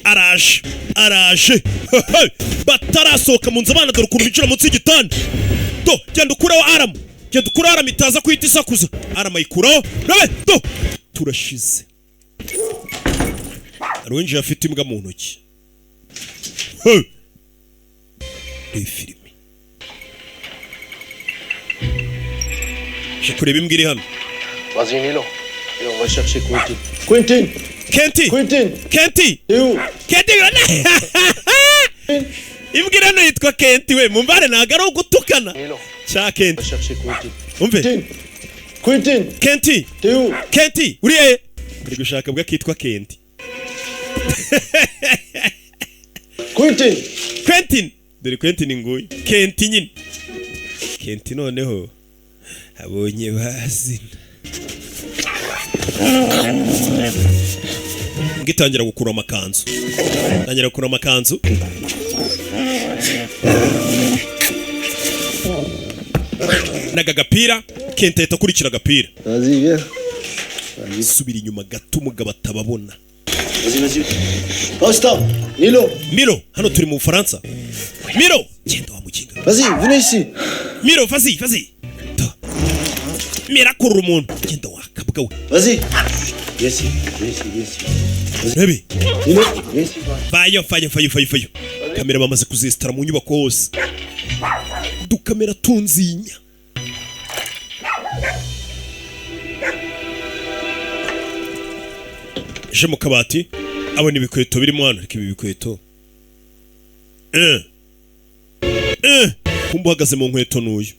Araje, araje. Batarasohoka mu nzu abana, dore ukuntu binjira munsi y'igitanda. Do, genda ukureho alarm, genda ukureho alarm itaza kuhita isakuza. Alarm ayikuraho. Rabe do, turashize. Hari uwinjiye afite imbwa mu ntoki. Hey! Reba filime, je kureba imbwa iri hano. Vas-y, Milo. Et on va chercher Quentin. Quentin. Kenti. Quentin. Kenti. T'es où? Kenti. Imbwa iri hano yitwa Kenti. We mumbare, ntabwo ari ugutukana. Milo. Cya Kenti. On va chercher Quentin. Umve. Quentin. Quentin. Kenti. T'es où? Kenti, uri hehe? Uri gushaka bwa kitwa Kenti. Quentin. Quentin, dore Quentin nguyu. Kenti nyine, Kenti noneho abonye bazina. Ngitangira gukura amakanzu, tangira gukura amakanzu n'aga gapira. Kenti ahita akurikira agapira. Vas-y, viens. Subira inyuma gato umugabo atababona. Vas-y, vas-y. Oh, stop. Milo. Miro, hano turi mu Bufaransa. Miro, genda wa mukinga. Vas-y, venez ici. Miro, vas-y, vas-y. Ta. Miro akurura umuntu. Genda wakabwa we. Vas-y. Viens ici, viens ici, viens ici. Rebe. Milo, viens ici. Vayo, vayo, vayo, vayo, vayo. Kamera bamaze kuzesitara mu nyubako hose. Dukamera tunzinya. Je mu kabati abona ibikweto birimo hano, ariko ibi bikweto. Eh. Kumba uhagaze mu nkweto n'uyu.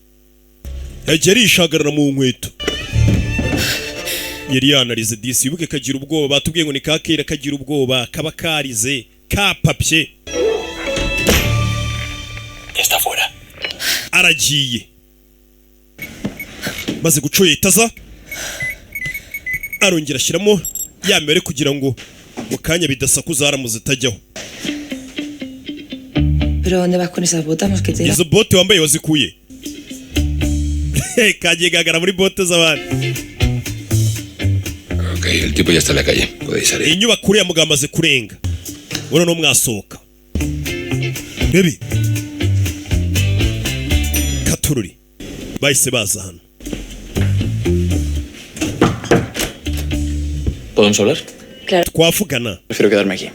Yagiye arishagarara mu nkweto. Yari yanarize disi, wibuke kagira ubwoba, batubwiye ngo ni kakera kagira ubwoba, kaba karize, kapapye. Está fuera. Aragiye maze gucoye itaza, arongera ashyiramo ya mibare kugira ngo mu kanya bidasakuza haramuze itajyaho. ¿Pero dónde vas con esas botas, mosquetera? Izo bote wambaye wazikuye? Kagiye gagara muri bote z'abandi. Ok, el tipo ya está en la calle. Podéis salir. Iyi nyubako uriya mugabo amaze kurenga, ubona no mwasohoka. Bebi katururi bahise baza hano. ¿Podemos hablar? Claro. Twavugana. Prefiero quedarme aquí.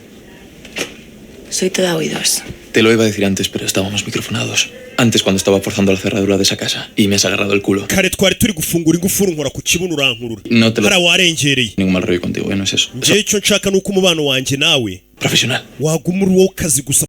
Soy toda oídos. Te lo iba a decir antes, pero estábamos microfonados. Antes, cuando estaba forzando la cerradura de esa casa y me has agarrado el culo. Kare twari turi gufungura ingufuri, nkora ku kibuno urankurura. No te lo- Hara warengereye. Ningún mal rollo contigo, ¿eh? No es eso. Njyewe icyo nshaka ni uko umubano wanjye nawe Profesional. waguma uri uwo kazi gusa.